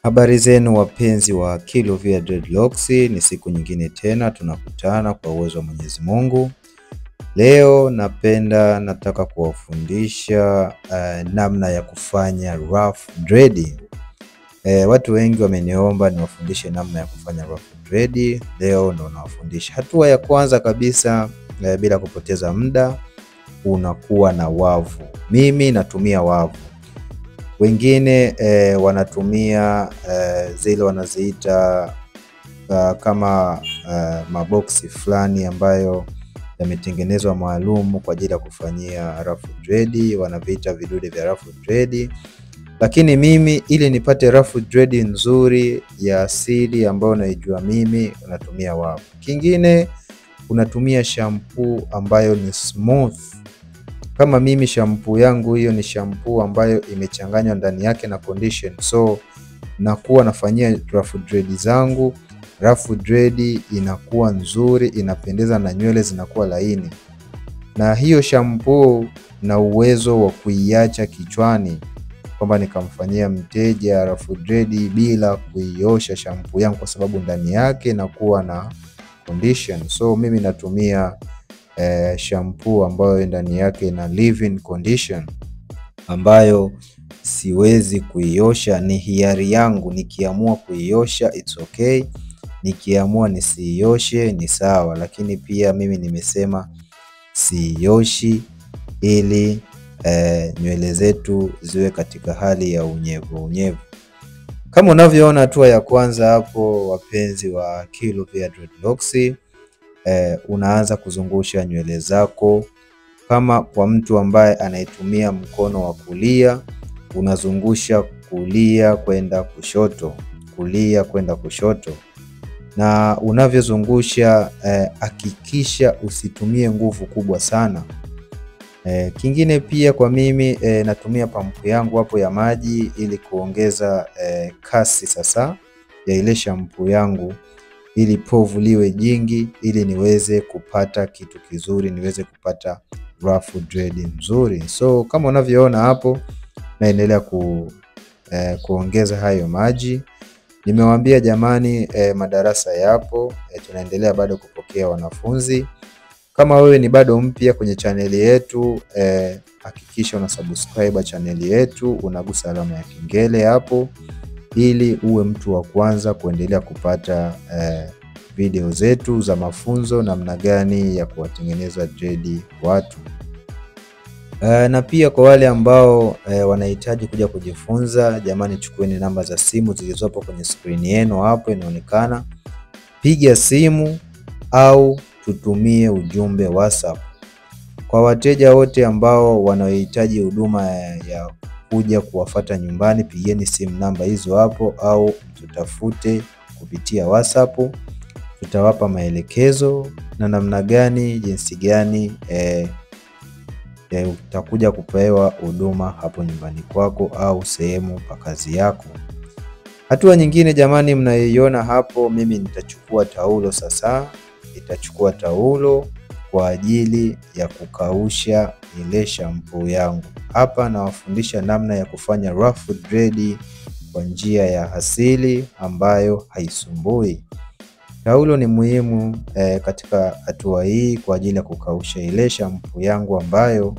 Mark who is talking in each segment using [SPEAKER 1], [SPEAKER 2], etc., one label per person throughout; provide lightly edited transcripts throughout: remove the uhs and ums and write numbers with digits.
[SPEAKER 1] Habari zenu wapenzi wa Kiluvia Dreadlocks, ni siku nyingine tena tunakutana kwa uwezo wa Mwenyezi Mungu. Leo nataka kuwafundisha namna ya kufanya rough dread. Watu wengi wameniomba niwafundishe namna ya kufanya rough dread. Leo ndo nawafundisha. Hatua ya kwanza kabisa, bila kupoteza muda, unakuwa na wavu. Mimi natumia wavu. Wengine wanatumia zile wanaziita kama maboksi fulani ambayo yametengenezwa maalum kwa ajili ya kufanyia rough dread, wanaviita vidude vya rough dread. Lakini mimi ili nipate rough dread nzuri ya asili ambayo naijua mimi, natumia wavu. Kingine unatumia shampoo ambayo ni smooth. Kama mimi shampoo yangu hiyo ni shampoo ambayo imechanganywa ndani yake na condition. So nakuwa nafanyia rough dread zangu, rough dread inakuwa nzuri, inapendeza na nywele zinakuwa laini. Na hiyo shampoo na uwezo wa kuiacha kichwani, kwamba nikamfanyia mteja rough dread bila kuiosha shampoo yangu kwa sababu ndani yake inakuwa na condition. So mimi natumia shampoo ambayo ndani yake ina leave-in condition ambayo siwezi kuiosha, ni hiari yangu. Nikiamua kuiosha it's okay, nikiamua nisiioshe ni sawa, lakini pia mimi nimesema siioshi ili nywele zetu ziwe katika hali ya unyevu unyevu. Kama unavyoona hatua ya kwanza hapo, wapenzi wa Kiluvia Dreadlocks, unaanza kuzungusha nywele zako. Kama kwa mtu ambaye anaitumia mkono wa kulia, unazungusha kulia kwenda kushoto, kulia kwenda kushoto. Na unavyozungusha hakikisha usitumie nguvu kubwa sana. Kingine pia kwa mimi natumia pampu yangu hapo ya maji ili kuongeza kasi sasa ya ile shampoo yangu, ili povu liwe jingi, ili niweze kupata kitu kizuri, niweze kupata rough dread nzuri. So kama unavyoona hapo, naendelea kuongeza hayo maji. Nimewaambia jamani, madarasa yapo, tunaendelea bado kupokea wanafunzi. Kama wewe ni bado mpya kwenye chaneli yetu, hakikisha una subscribe chaneli yetu, unagusa alama ya kengele hapo ili uwe mtu wa kwanza kuendelea kupata video zetu za mafunzo namna gani ya kuwatengeneza dread watu. Na pia kwa wale ambao wanahitaji kuja kujifunza, jamani, chukueni namba za simu zilizopo kwenye screen yenu hapo inaonekana. Piga simu au tutumie ujumbe WhatsApp. Kwa wateja wote ambao wanahitaji huduma ya kuja kuwafata nyumbani, pigeni simu namba hizo hapo au tutafute kupitia WhatsApp. Tutawapa maelekezo na namna gani, jinsi gani utakuja kupewa huduma hapo nyumbani kwako au sehemu pa kazi yako. Hatua nyingine jamani mnaiona hapo, mimi nitachukua taulo sasa. Nitachukua taulo kwa ajili ya kukausha ile shampoo yangu. Hapa nawafundisha namna ya kufanya rough dread kwa njia ya asili ambayo haisumbui. Taulo ni muhimu katika hatua hii kwa ajili ya kukausha ile shampoo yangu ambayo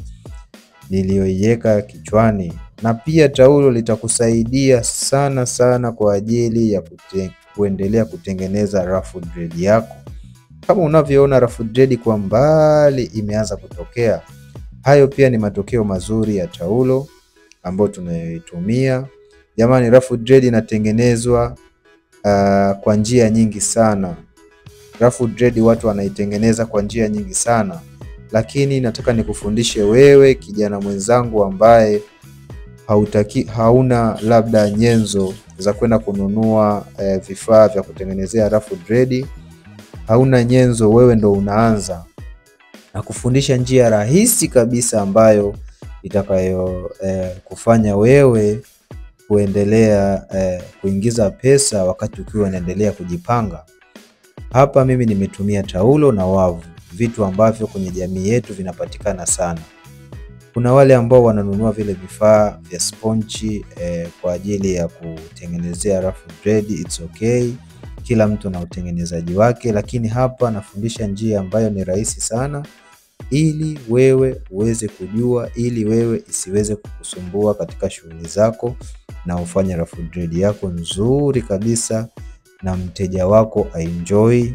[SPEAKER 1] niliyoiweka kichwani. Na pia taulo litakusaidia sana sana kwa ajili ya kuendelea kutengeneza rough dread yako. Kama unavyoona rough dread kwa mbali imeanza kutokea. Hayo pia ni matokeo mazuri ya taulo ambayo tunayoitumia. Jamani, rough dread inatengenezwa kwa njia nyingi sana. Rough dread watu wanaitengeneza kwa njia nyingi sana. Lakini nataka nikufundishe wewe kijana mwenzangu ambaye hauna labda nyenzo za kwenda kununua vifaa vya kutengenezea rough dread. Hauna nyenzo, wewe ndo unaanza. Na kufundisha njia rahisi kabisa ambayo itakayo kufanya wewe kuendelea kuingiza pesa wakati ukiwa unaendelea kujipanga. Hapa mimi nimetumia taulo na wavu, vitu ambavyo kwenye jamii yetu vinapatikana sana. Kuna wale ambao wananunua vile vifaa vya sponge kwa ajili ya kutengenezea rough dread, it's okay. Kila mtu na utengenezaji wake, lakini hapa nafundisha njia ambayo ni rahisi sana ili wewe uweze kujua, ili wewe isiweze kukusumbua katika shughuli zako na ufanye rough dread yako nzuri kabisa na mteja wako aenjoy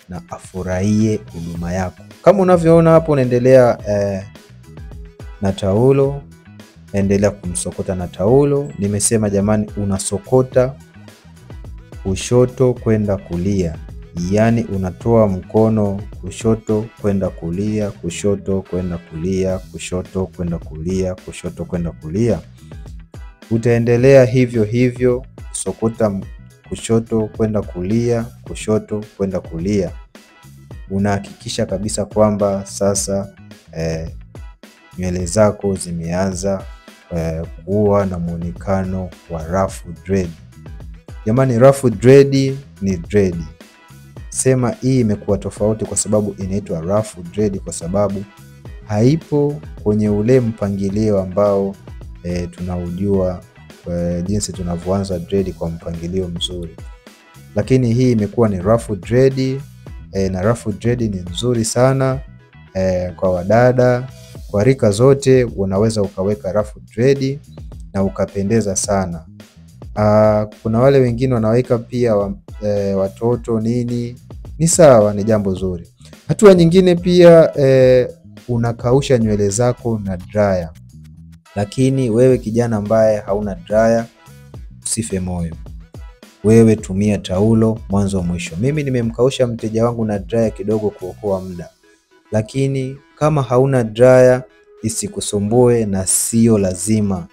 [SPEAKER 1] na afurahie huduma yako. Kama unavyoona hapo, unaendelea na taulo, endelea kumsokota na taulo. Nimesema jamani, unasokota kushoto kwenda kulia, yani unatoa mkono kushoto kwenda kulia, kushoto kwenda kulia, kushoto kwenda kulia, kushoto kwenda kulia. Utaendelea hivyo hivyo, sokota kushoto kwenda kulia, kushoto kwenda kulia. Unahakikisha kabisa kwamba sasa nywele zako zimeanza kuwa na muonekano wa rough dread. Jamani, rough dread ni dread. Sema hii imekuwa tofauti kwa sababu inaitwa rough dread kwa sababu haipo kwenye ule mpangilio ambao tunaujua jinsi tunavyoanza dread kwa mpangilio mzuri. Lakini hii imekuwa ni rough dread na rough dread ni nzuri sana kwa wadada, kwa rika zote unaweza ukaweka rough dread na ukapendeza sana. Kuna wale wengine wanaweka pia watoto nini, ni sawa, ni jambo zuri. Hatua nyingine pia unakausha nywele zako na dryer. Lakini wewe kijana ambaye hauna dryer, usife moyo. Wewe tumia taulo mwanzo mwisho. Mimi nimemkausha mteja wangu na dryer kidogo kuokoa muda. Lakini kama hauna dryer isikusumbue na sio lazima.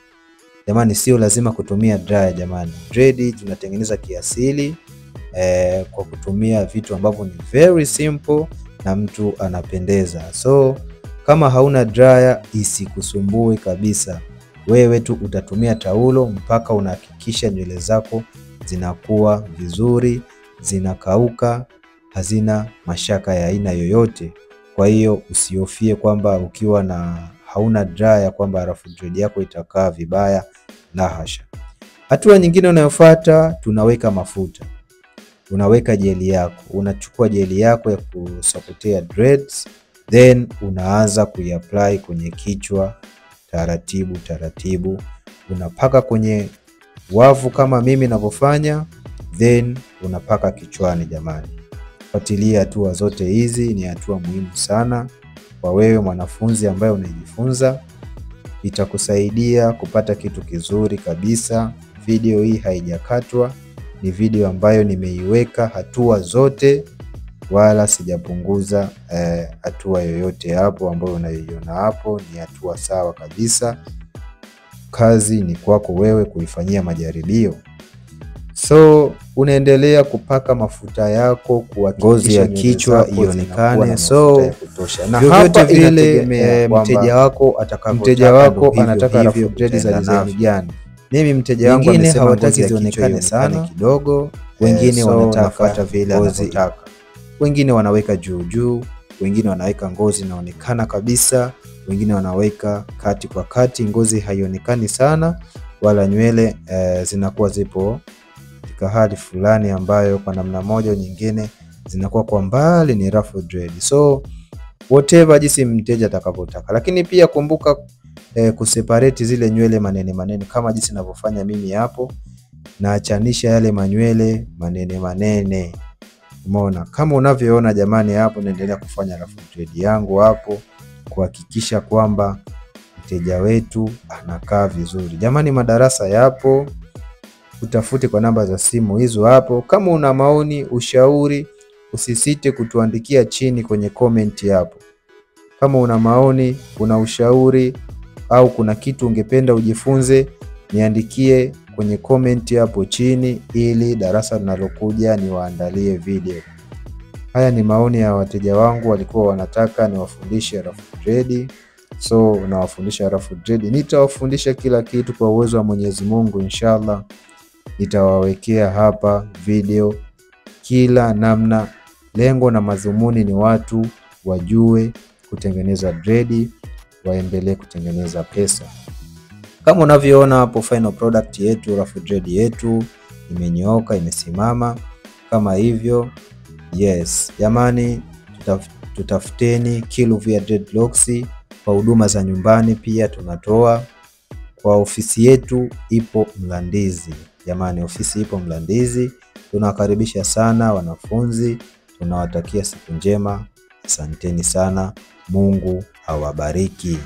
[SPEAKER 1] Jamani, sio lazima kutumia dryer jamani. Dread tunatengeneza kiasili kwa kutumia vitu ambavyo ni very simple na mtu anapendeza. So kama hauna dryer isikusumbue kabisa. Wewe tu utatumia taulo mpaka unahakikisha nywele zako zinakuwa vizuri, zinakauka, hazina mashaka ya aina yoyote. Kwa hiyo usihofie kwamba ukiwa na hauna dryer kwamba rough dread yako itakaa vibaya, la hasha. Hatua nyingine unayofuata, tunaweka mafuta. Unaweka jeli yako, unachukua jeli yako ya kusokotea dreads, then unaanza kuiapply kwenye kichwa taratibu taratibu. Unapaka kwenye wavu kama mimi ninavyofanya, then unapaka kichwani jamani. Fuatilia hatua zote hizi, ni hatua muhimu sana kwa wewe mwanafunzi ambaye unajifunza. Itakusaidia kupata kitu kizuri kabisa. Video hii haijakatwa, ni video ambayo nimeiweka hatua zote, wala sijapunguza hatua yoyote hapo ambayo unaiona hapo, ni hatua sawa kabisa. Kazi ni kwako wewe kuifanyia majaribio. So unaendelea kupaka mafuta yako kuhakikisha
[SPEAKER 2] Ngozi ya kichwa ionekane. So
[SPEAKER 1] na
[SPEAKER 2] vyovyote
[SPEAKER 1] hapa
[SPEAKER 2] vile
[SPEAKER 1] inategemea kwamba
[SPEAKER 2] mteja wako atakavyotaka,
[SPEAKER 1] mteja wako
[SPEAKER 2] ndo hivyo
[SPEAKER 1] anataka
[SPEAKER 2] hivyo
[SPEAKER 1] rough dread za
[SPEAKER 2] utaenda
[SPEAKER 1] design
[SPEAKER 2] navyo.
[SPEAKER 1] gani. Mimi mteja wangu
[SPEAKER 2] Wengine
[SPEAKER 1] amesema
[SPEAKER 2] hawataki
[SPEAKER 1] ngozi ya kichwa
[SPEAKER 2] zionekane
[SPEAKER 1] ionekane
[SPEAKER 2] sana
[SPEAKER 1] kidogo,
[SPEAKER 2] wengine
[SPEAKER 1] so
[SPEAKER 2] wanataka
[SPEAKER 1] nafuata vile
[SPEAKER 2] ngozi
[SPEAKER 1] anavyotaka. Wengine wanaweka juu juu, wengine wanaweka ngozi inaonekana kabisa, wengine wanaweka kati kwa kati, ngozi haionekani sana wala nywele zinakuwa zipo katika hali fulani ambayo kwa namna moja au nyingine zinakuwa kwa mbali ni rough dread. So whatever jinsi mteja atakavyotaka. Lakini pia kumbuka kuseparate zile nywele manene manene kama jinsi ninavyofanya mimi hapo, naachanisha yale manywele manene manene. Umeona kama unavyoona jamani, hapo naendelea kufanya rough dread yangu hapo kuhakikisha kwamba mteja wetu anakaa vizuri. Jamani, madarasa yapo, utafute kwa namba za simu hizo hapo. Kama una maoni, ushauri, usisite kutuandikia chini kwenye comment hapo. Kama una maoni, una ushauri au kuna kitu ungependa ujifunze, niandikie kwenye comment hapo chini ili darasa linalokuja niwaandalie video. Haya ni maoni ya wateja wangu, walikuwa wanataka niwafundishe rough dread. So nawafundisha rough dread. Nitawafundisha kila kitu kwa uwezo wa Mwenyezi Mungu inshallah. Nitawawekea hapa video kila namna. Lengo na madhumuni ni watu wajue kutengeneza dread, waendelee kutengeneza pesa. Kama unavyoona hapo, final product yetu, rough dread yetu imenyooka, imesimama kama hivyo. Yes jamani, tutafuteni Kiluvia Dreadlocks kwa huduma za nyumbani, pia tunatoa kwa ofisi yetu ipo Mlandizi. Jamani, ofisi ipo Mlandizi. Tunawakaribisha sana wanafunzi, tunawatakia siku njema. Asanteni sana, Mungu awabariki.